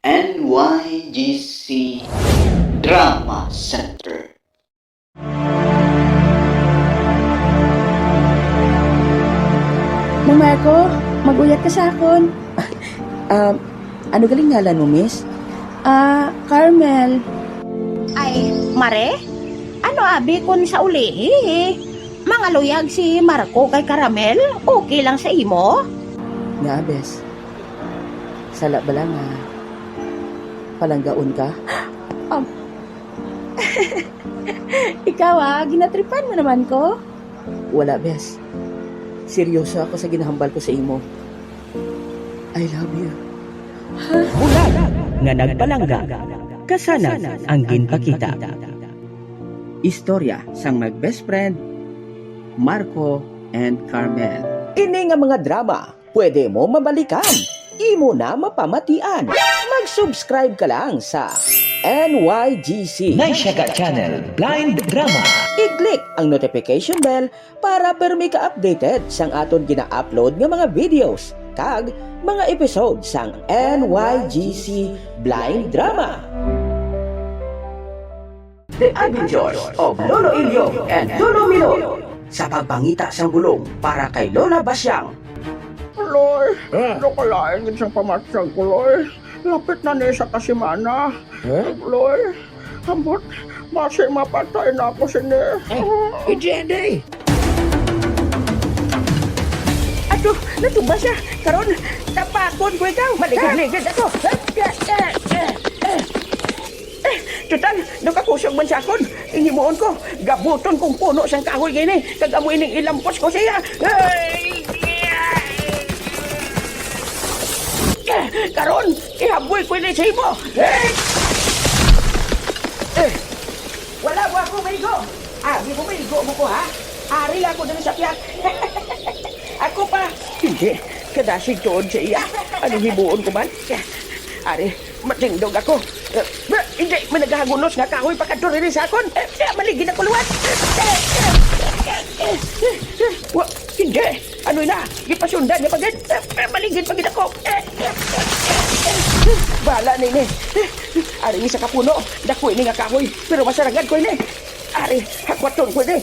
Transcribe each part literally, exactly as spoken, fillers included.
N Y G C Drama Center. Mang Marco, mag-uyat ka sa akon. Ah, ano galing ngalan mo, miss? Ah, Carmel. Ay, Mare? Ano abi kun sa ulihi? Mangaluyag si Marco kay Caramel? Okay lang sa imo? Nga, bes. Sala bala nga palanggaon ka? Um, ikaw, ah, ginatripan mo naman ko? Wala, bes. Seryoso ako sa ginahambal ko sa imo. I love you. Bulag nga nagpalangga, kasanag ang ginpakita. Istorya sang mag-best friend, Marco and Carmel. Ini nga mga drama, pwede mo mabalikan. Imo na mapamatian. Mag-subscribe ka lang sa N Y G C Naisyaga Channel Blind Drama. I-click ang notification bell para pirmi ka updated sang aton gina-upload nga mga videos kag mga episode sang N Y G C Blind Drama. The Adventures of Lolo Ilyong and Lolo Milo sa pagpangita sang bulong para kay Lola Basyang. Loy, ah, do kalain gid sang pamatyag ko, Loy. Lapit na ni sa kasimana. Huh? Loy, ambot, basi mapatay na ako sini. Ay, hindi, hindi. Ato, natuba siya. Karon, tapakon ko ikaw. Maligid-ligid ako. Eh, total, nakakusog man sa akon. Inhimuon ko, gabuton kong puno sang kahoy gini, kag amo ining ilampos ko siya. Ay! Eh, karon, ihaboy ko ini sa imo. Eh! Eh! Wala mo ako maigo. Abi mo maigo mo ko, ha? Ari ako diri sa pihak. Ako pa. Hindi. Kadasig tuod sa iya. Ano himuon ko man? Ari, matindog ako. Eh, hindi, may nagahagunos nga kahoy pakadto diri sa akon. Eh, maligid ako liwat. Wa, hindi. Ano na? Gipasundan niya pa gid. Eh, maligid pa gid ako. Bala nini. Ari, isa ka puno. Dako ini nga kahoy. Pero masarangad ko ini. Ari, hakwaton ko ini.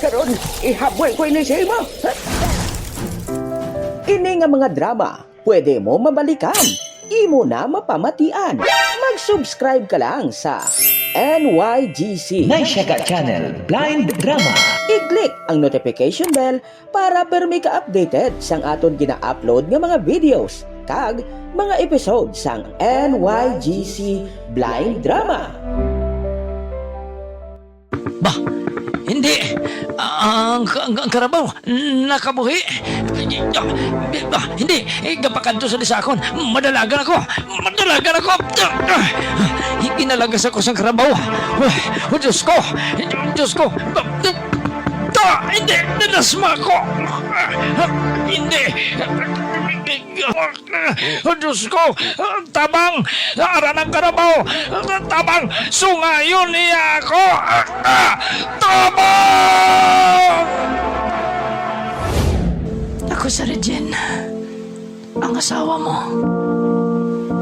Karon, ihaboy ko ini sa imo. Ini nga mga drama, pwede mo mabalikan. Imo na mapamatian. Mag-subscribe ka lang sa N Y G C Naisyaga Channel Blind Drama. I-click ang notification bell para pirmi ka updated sang aton gina-upload nga mga videos kag mga episode sang N Y G C Blind Drama. Bah, hindi! Ang, ang, ang karabaw, nakabuhi! Ah, hindi! Gapakadto sa disakon! Madalagan ako! Madalagan ako! Ginalagas ako sang karabaw! Oh, Diyos ko! Diyos ko! Ta, hindi! Nadasma ako! Hindi! Oh, Diyos ko! Tabang! Ara ng karabaw! Tabang! Sungayon niya ako! Tabang! Ako si Regine, ang asawa mo.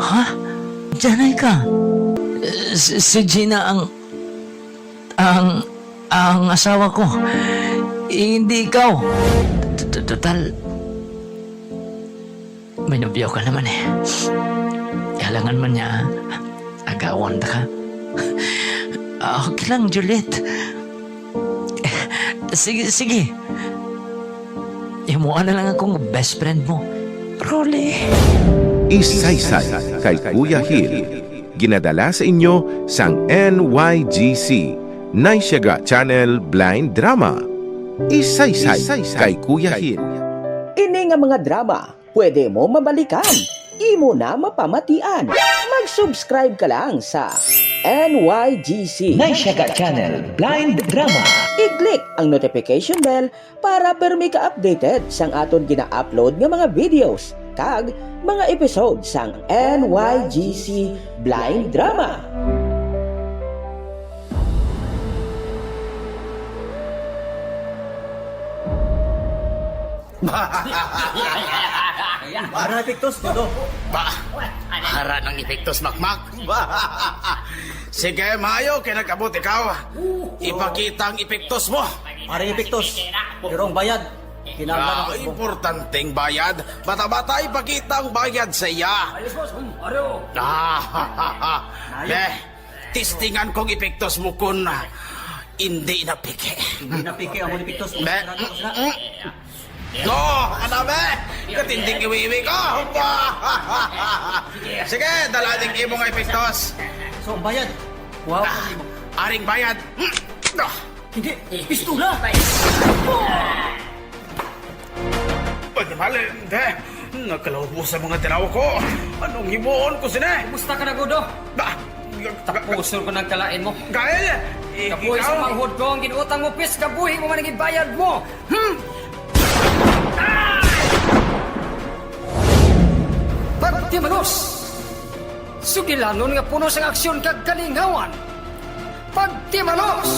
Ha? Diyan ka? Si, si Gina ang, ang, ang asawa ko. Hindi ikaw. Total, may nobyo ka naman eh. Kailangan man niya agawan ta ka. Okay lang, Juliet. Sige, sige. Himuan na lang akong best friend mo. Rolly. Isaysay kay Kuya Hil. Ginadala sa inyo sang N Y G C, Naisyaga Channel Blind Drama. Isaysay kay Kuya Hil. Ini nga mga drama, pwede mo mabalikan. Imo na mapamatian. Mag-subscribe ka lang sa N Y G C Naisyaga Channel Blind Drama. I-click ang notification bell para pirmi ka updated sang aton gina-upload nga mga videos kag mga episode sang N Y G C Blind Drama. Para epektos, Dodo. Ba, ara ang epektos, Makmak. Ba. Sige, maayo kay nag-abot ikaw. Ipakita ang epektos mo. Para epektos. Pero ang bayad, kinahanglan Ah, ako. Importanteng bayad. Bata-bata, ipakita ang bayad sa iya. Ayos, boss. Hmm, pareho. Ah, Ayos. Be, testingan kong epektos mo kun, ah, hindi na piki. Hindi na piki ang epektos. Be, Sarado ko sila. Mm. No, ano, be? Katinding iwiwi ko. Sige, dala ding imo nga epektos. So, ang bayad. Wow. Ah, aring bayad. Mm. Ah. Hindi, pistola. Pagmali, hindi. Nagkalaw po sa mga tinaw ko. Anong himuon ko sini? Kumusta ka na, Godo? Ba? Tapuson ko ng kalain mo. Gael, eh, Kapoy ikaw? Sa manghod ko ang ginutang mo, pis kabuhi mo man ang ibayad mo. Hmm? Pagtimanos. Sugilanon nga puno sang aksyon kag kalingawan. Pagtimanos.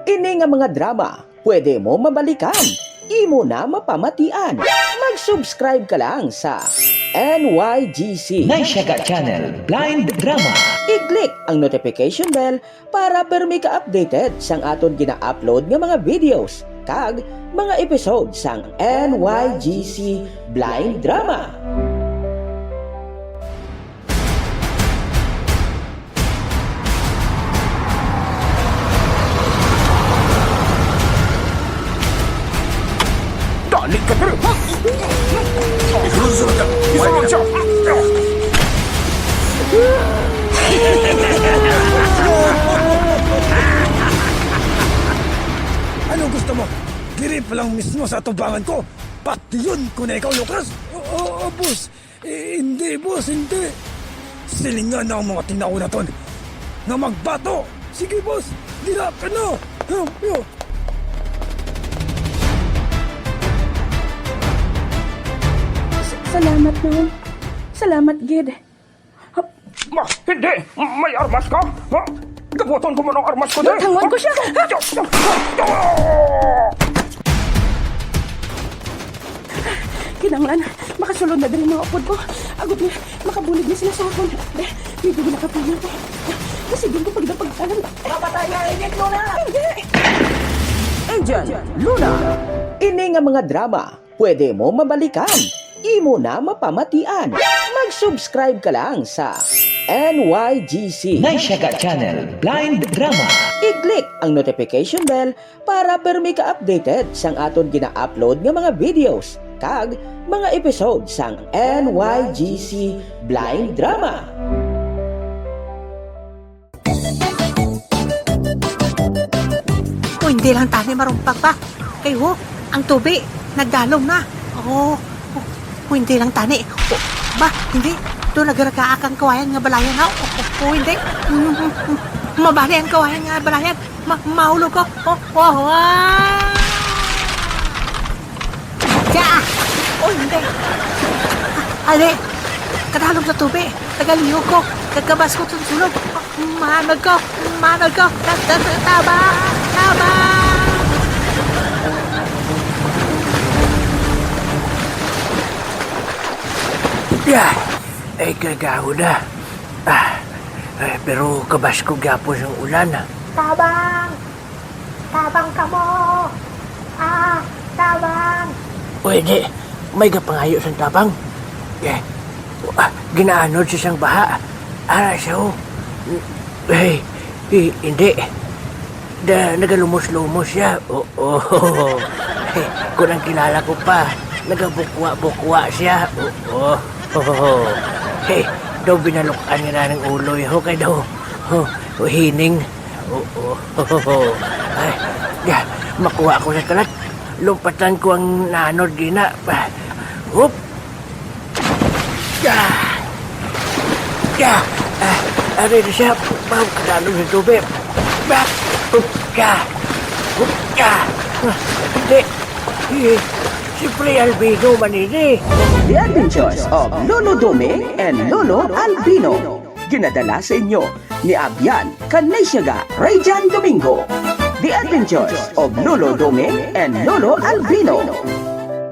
Ini nga mga drama pwede mo mabalikan. Imo na mapamatian. Mag-subscribe ka lang sa N Y G C Naisyaga Channel, Blind Drama. I-click ang notification bell para permi ka updated sang aton gina-upload nga mga videos kag mga episode sang N Y G C Blind Drama. Dali ka, dali! Isulod, isulod siya! Isulod siya! Ano gusto mo? Diri pa lang mismo sa atubangan ko, patiyon ko na ikaw, Lucas! Oo, boss! Eh, hindi, boss, hindi. Silingan na ang mga tinaw naton nga magbato. Sige, boss, dira ka na. Yo, yo. S-, salamat, Nong. Salamat, gid. Ma, hindi! May armas ka? Ha? Gabuton ko man ang armas ko, di? Tangon ko siya. Kinahanglan, makasulod na diri mga upod ko. Agod nga, makabulig na sila sa akon. Be, medyo ginakapuna ko. Kasi doon ko pagdapag talang. Mapatay na, init mo na! Hindi! Agent Luna. Ini nga mga drama, pwede mo mabalikan. Imo na mapamatian. Mag-subscribe ka lang sa N Y G C Naisyaga Channel, Blind Drama. I-click ang notification bell para permi ka updated sang aton gina-upload nga mga videos kag mga episode sang N Y G C Blind Drama. O, hindi lang tani marumpag pa. Kay ho, ang tubi, nagdalom na. O, o, o, hindi lang tani. O, ba, hindi. Doon nagaragaak ang kawayan nga balayan, ha? O, o, o, hindi. Mm, mm, mm. Mabali ang kawayan nga balayan. Ma-, mahulog ko. O, o, ah! Ya! O, hindi. Ali, kadalom sa tubi. Nagalihok ko. Kagkabas ko sa sulog. Manod ko. Manod ko. Ta-, ta-, ta-, tabang! Tabang! Ya! Ay, kagahod na. Ah, eh, pero kabas ko gyapon sang ulan. Tabang! Tabang kamo! Ah, tabang! Uy, di. May gapangayo sang tabang. Eh, ah, ginaanod siya sang baha. Ara siya, oh. Eh, eh, hindi. Da, nagalumos-lumos siya. Oo. Eh, kung ang kilala ko pa, nagabukwa-bukwa siya. Oo. Hey, daw binalok-an nga na ng uloy ho, kay daw, oh, hining. Oo. Ay, ya, makuha ako sa kalat. Lumpatan ko ang nanod gina. Hup! Ya! Ya! Ah, ari na siya. Pagkadalog ng tubig. Bak! Hup! Ya! Hup! Ya! Ah, hindi. Eh, siyempre, Albino man ini. The Adventures of Lolo Doming and Lolo Albino. Ginadala sa inyo ni Abyan Kanaysiaga Rayjan Domingo. The Adventures of Lolo Doming and Lolo Albino.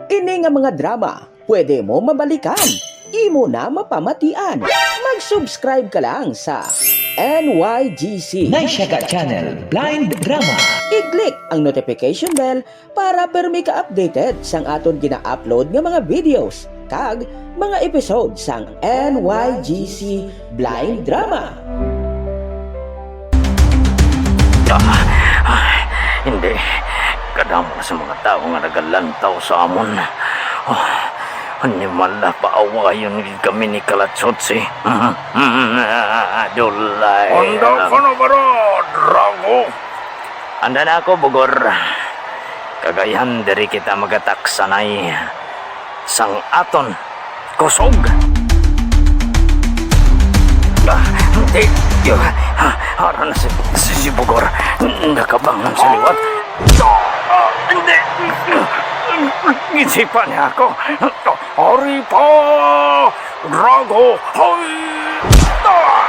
Ini nga mga drama pwede mo mabalikan. Imo na mapamatian. Mag-subscribe ka lang sa N Y G C Naisyaga Channel Blind Drama. I-click ang notification bell para permi ka updated sang aton gina-upload nga mga videos kag mga episode sang N Y G C Blind Drama. Ah, ah, hindi. Kadamo sa mga tawo nga nagalantaw sa amon. Ah, animal, paawayon gid kami ni Kalatsotsi. Dulay. Handa ka na ba, Drago? Handa na ako, Bugor. Kag ayhan diri kita magataksanay sang aton kusog. Ah, hindi. Ha, ara na si, si, si Bugor. Nakabangon sa liwat. Ah, hindi. Ginsipa niya ako. Ari pa! Drago! Hoy! Ah!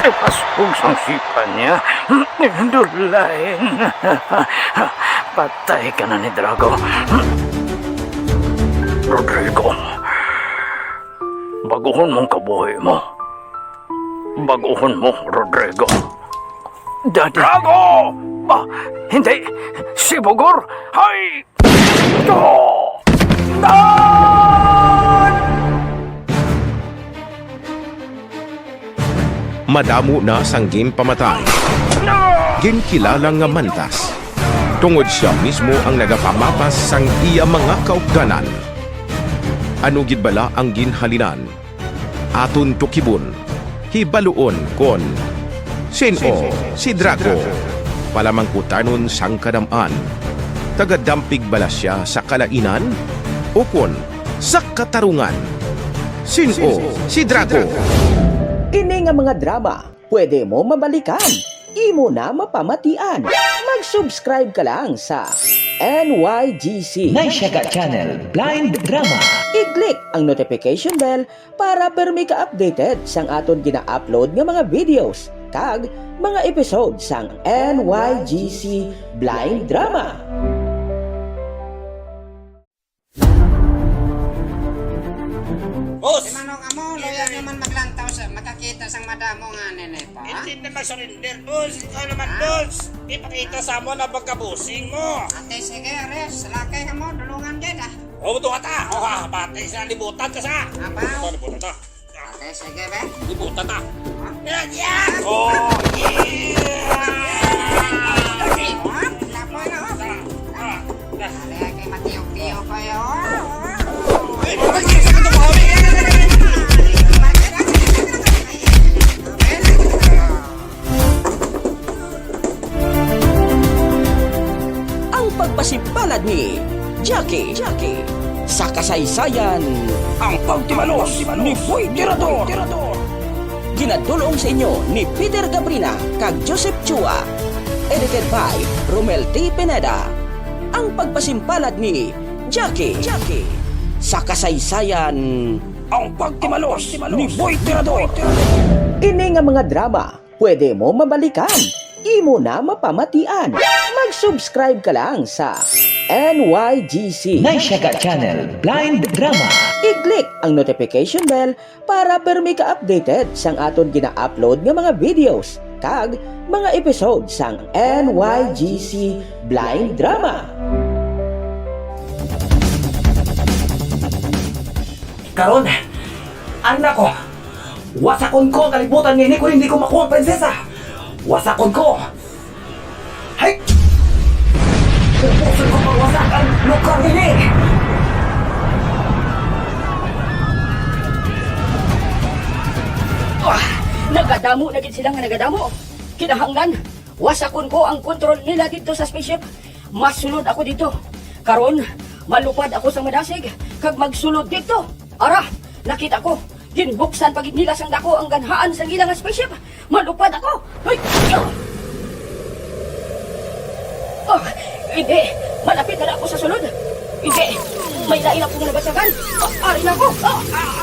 Ipasog sang sipa niya. Dulay. Patay ka na ni Drago. Rodrigo, baguhon mong kabuhi mo. Baguhon mo, Rodrigo. Daddy. Drago! Ah, hindi! Si Bugor! Hay! Madamo na sang ginpamatay, ginkilala nga mantas, tungod sia mismo ang nagapamatas sang iya mga kaupdanan. Ano gid bala ang ginhalinan? Aton tukibon, hibaluon kon sin-o si Drago. Palamangkutanon sang kadam-an, tagadampig bala sia sa kalainan ukon sa katarungan? Sin-o si Drago? Ini nga mga drama pwede mo mabalikan. Imo na mapamatian. Mag-subscribe ka lang sa N Y G C Naisyaga Channel Blind Drama. I-click ang notification bell para permi ka updated sang aton gina-upload nga mga videos kag mga episode sang N Y G C Blind Drama. Boss! Di man ka mo, luyag naman maglantaw sa makakita sang madamo nga nene pa. Hindi na mag-surrender, boss. Ikaw naman, boss. Ipakita sa amo na pagkabusing mo. Ate, sige, Ares. Lakay ka mo, dulungan gid, ah. Oh, buto ka ta. Oh, ha, pati sa libutan ka sa. Abaw. Ito, libutan ta. Okay, sige, be. Libutan ta. Ha? Yan, yan! Oh, yeah! Lapoy na, oh. Ah, ah, ah. Dali, ay kay matiyok-tiyok kayo. Ay, ay, ay, ay, ay, ay, ay. Ang pagpasipalad ni Jackie. Jackie. Sa kasaysayan, ang pagtimalos ni Boy Tirador. Ginadul-ong sa inyo ni Peter Gabrina kag Joseph Chua. Edited by Romel T. Pineda. Ang pagpasimpalad ni Jackie. Jackie. Sa kasaysayan, ang pagtimalos ni Boy Tirador. Ini nga mga drama pwede mo mabalikan. Imo na mapamatian. Mag-subscribe ka lang sa N Y G C Naisyaga Channel Blind Drama. I-click ang notification bell para permi ka updated sang aton gina-upload nga mga videos kag mga episode sang N Y G C Blind Drama. Karon, ari na ko. Wasakon ko ang kalibutan nga ini kon hindi ko makuha ang prinsesa. Wasakon ko. Hay! Ubuson ko pagwasak ang lugar ini. Ah, nagadamo na gid sila nga nagadamo. Kinahanglan, wasakon ko ang kontrol nila didto sa spaceship. Masulod ako didto. Karon, malupad ako sa madasig, kag magsulod didto. Ara, nakita ko, ginbuksan pa gid nila sang dako ang ganhaan sang ila nga spaceship. Malupad ako. Ay! Oh, hindi. Malapit na ako sa sulod. Hindi. May lain ako nga nabasagan. Ah, ari na ako. Ah, ah, ah.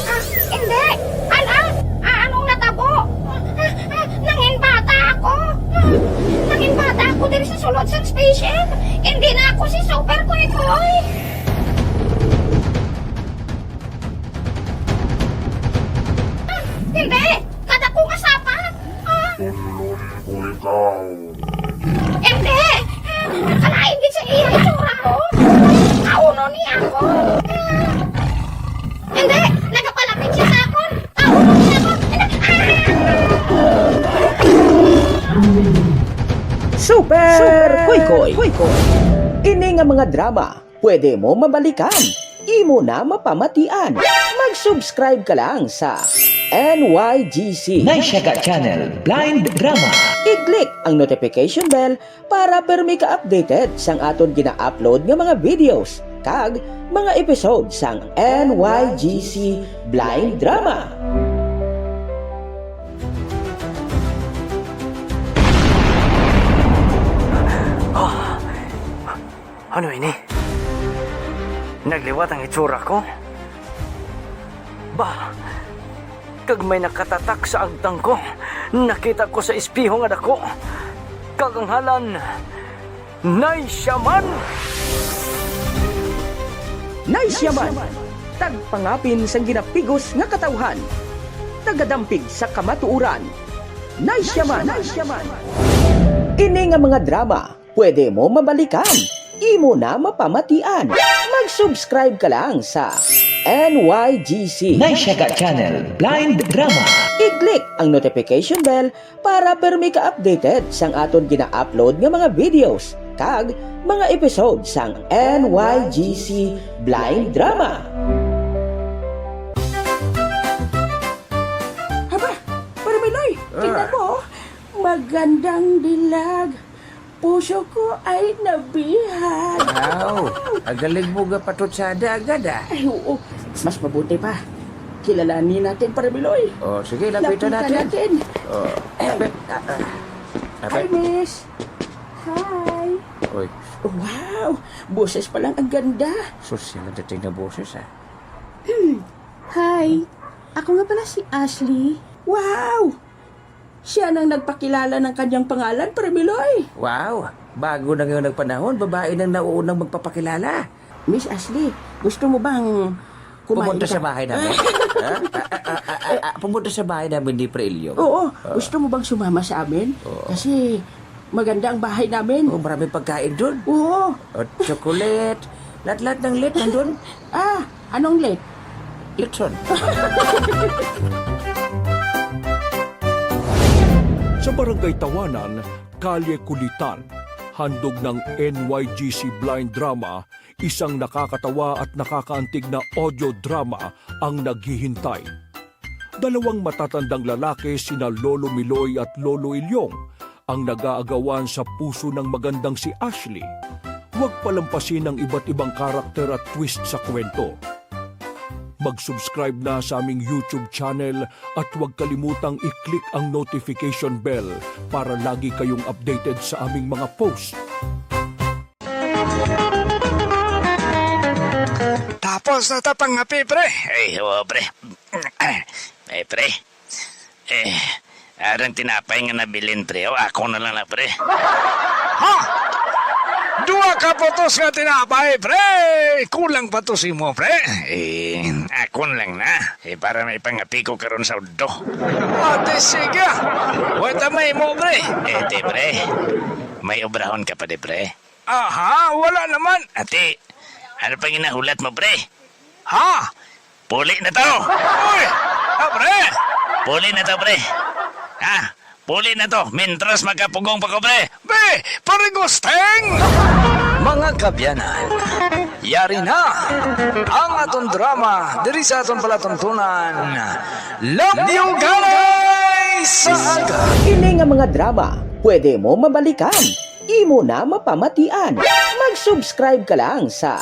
Ah, hindi. Ala, ah, anong natabo? Ah, ah, nangin bata ako. Ah, nangin bata ako diri sa sulod sang spaceship. Hindi na ako si Super Koy Koy. Hindi! Kadako nga sapat! Ah! Hindi! Kalain gid sa iya itsura ko! Kauno niya ako! Ah! Hindi! Nagapalapit siya sa akon! Kauno niya ako! Hindi! Ah! Super, Super Kuy Kuy. Kuy Kuy. Ini nga mga drama, pwede mo mabalikan. Imo na mapamatian. Mag-subscribe ka lang sa N Y G C Naisyaga Channel Blind Drama. I-click ang notification bell para permi ka updated sang aton gina-upload nga mga videos kag mga episode sang N Y G C Blind Drama. Ano ini? Nagliwat ang itsura ko? Ba, kag may nakatatak sa agtang ko. Nakita ko sa espeho nga dako. Kag ang halan, Nay Shaman! Nay Shaman, tagpangapin sang ginapigos nga katawhan, tagadampig sa kamatuoran. Nay Shaman, Nay Shaman. Ini nga mga drama, pwede mo mabalikan. Imo na mapamatian. Mag-subscribe ka lang sa N Y G C Naisyaga Channel Blind Drama. I-click ang notification bell para permi ka updated sang aton gina-upload nga mga videos kag mga episode sang N Y G C Blind Drama. Aba, Pare Miloy, tingnan mo, oh. Magandang dilag. Puso ko ay nabihag. Wow, agaling mo nga patutsada agad, ah. Ay, oo. Mas mabuti pa. Kilalanin natin, Pare Miloy. Oh, sige, lapitan Lapitan natin. natin. Oh, lapit. Ah, ah. Hi, Lapit. Miss. Hi. Uy, Wow, boses pa lang ang ganda. Sosyal ang dating na boses, ah. Hi, ako nga pala si Ashley. Wow! Siya nang nagpakilala ng kanyang pangalan, Pare Miloy. Wow! Bago na ngayon ang panahon, babae nang nauunang magpapakilala. Miss Ashley, gusto mo bang kumain Pumunta ka? sa bahay namin? Ha? Ah, ah, ah, ah, ah, pumunta sa bahay namin ni Pre Ilyong. Oo, Ah. gusto mo bang sumama sa amin? Oo. Kasi maganda ang bahay namin. Oh, maraming pagkain dun. Oo. At chocolate. Lahat-lahat ng lit nandun. Ah, anong lit? Litson. Sa Barangay Tawanan, Kalye Kulitan, handog ng N Y G C Blind Drama, isang nakakatawa at nakakaantig na audio drama ang naghihintay. Dalawang matatandang lalaki, sina Lolo Miloy at Lolo Ilyong, ang nag-aagawan sa puso ng magandang si Ashley. Huwag palampasin ang iba't ibang karakter at twist sa kwento. Mag-subscribe na sa aming YouTube channel at huwag kalimutang i-click ang notification bell para lagi kayong updated sa aming mga post. Tapos na ta pangapi, pre. Ay, oo, pre. Ay, pre. Eh, arang tinapay nga nabilin, pre. O, ako na lang na, pre. Ha? Dua ka putos nga tinapay, pre. Kulang pa to sa imo, pre. Eh, ako na lang na. Eh, para may pangapi ko karon sa udto. Ate, sige. Wait, may mo, pre. Eh, te, pre. May obrahon ka pa, de, pre. Aha, wala naman. Ate, ano pa ginahulat mo, pre? Ha? Puli na to. Uy! Ah, pre! Puli na to, pre. Ha? Puli na to. Mintras magkapugong pa ko, pre. Be, pare Gusteng! Mga kabyanan, yari na ang aton drama diri sa aton palatuntunan. Love you guys! Sa aga. Ini nga mga drama, pwede mo mabalikan. Imo na mapamatian. Mag-subscribe ka lang sa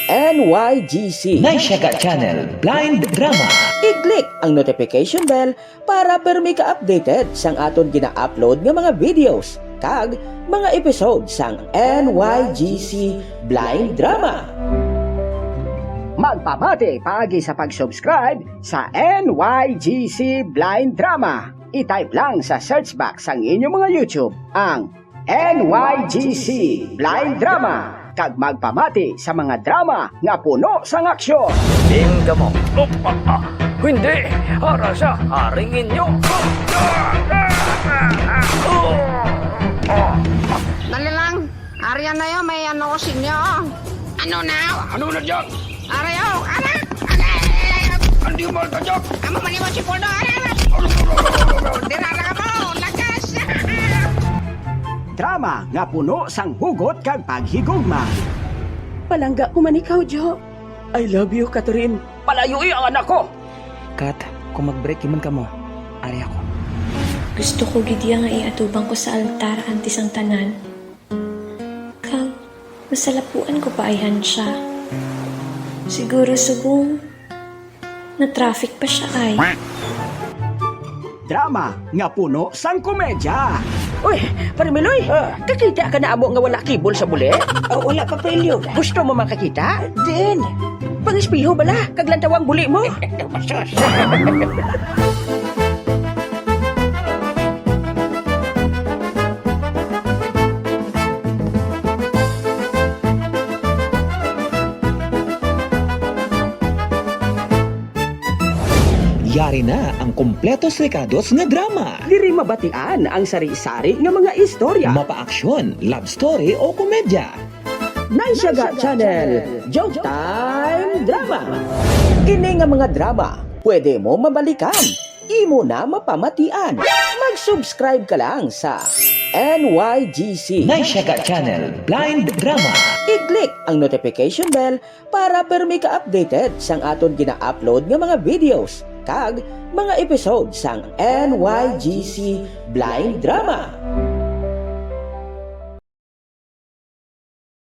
N Y G C Naisyaga Channel Blind Drama. I-click ang notification bell para permi ka updated sang aton gina-upload nga mga videos kag mga episode sang N Y G C Blind Drama. Magpamati paagi sa pag-subscribe sa N Y G C Blind Drama. I-type lang sa search box sang inyong mga YouTube ang N Y G C Blind Drama, kag magpamati sa mga drama nga puno sang aksyon. Tingga mo. Op, ah, ah. Hindi! Ara siya, haring inyo! Dali lang! Arian na yun, may ano ko sa inyo. Ano na? Ano na dyan? Ari, oh, ara! Ari! Hindi mo ka dyan! Amo man yung si Poldo, ara! Dira na ka mo! Lakas! Drama nga puno sang hugot kag paghigugma. Palangga ko man ikaw, Jo. I love you, Catherine. Palayui ang anak ko! Kat, kung mag-break man kamo, ari ako. Gusto ko gid iya nga iatubang ko sa altar antes ang tanan. Kag masalapuan ko pa ayhan siya. Siguro subong na-traffic pa siya ay. Drama nga puno sang komedya. Uy, Pare Miloy, Ah. Kakita ka na amo nga wala kibol sa buli? Ah, wala pa, Pelyo. Gusto mo makakita? Din. Pangispiho bala, kag lantawang buli mo. Sus. Yari na ang kompletos rekados nga drama. Diri mabatian ang sari-sari nga mga istorya. Mapa-aksyon, love story o komedya. Naisyaga Channel, Joke Time Drama. Ini nga mga drama, pwede mo mabalikan. Imo na mapamatian. Mag-subscribe ka lang sa N Y G C. Naisyaga Channel, Blind Drama. I-click ang notification bell para permi ka updated sang aton gina-upload nga mga videos kag mga episode sang N Y G C Blind Drama.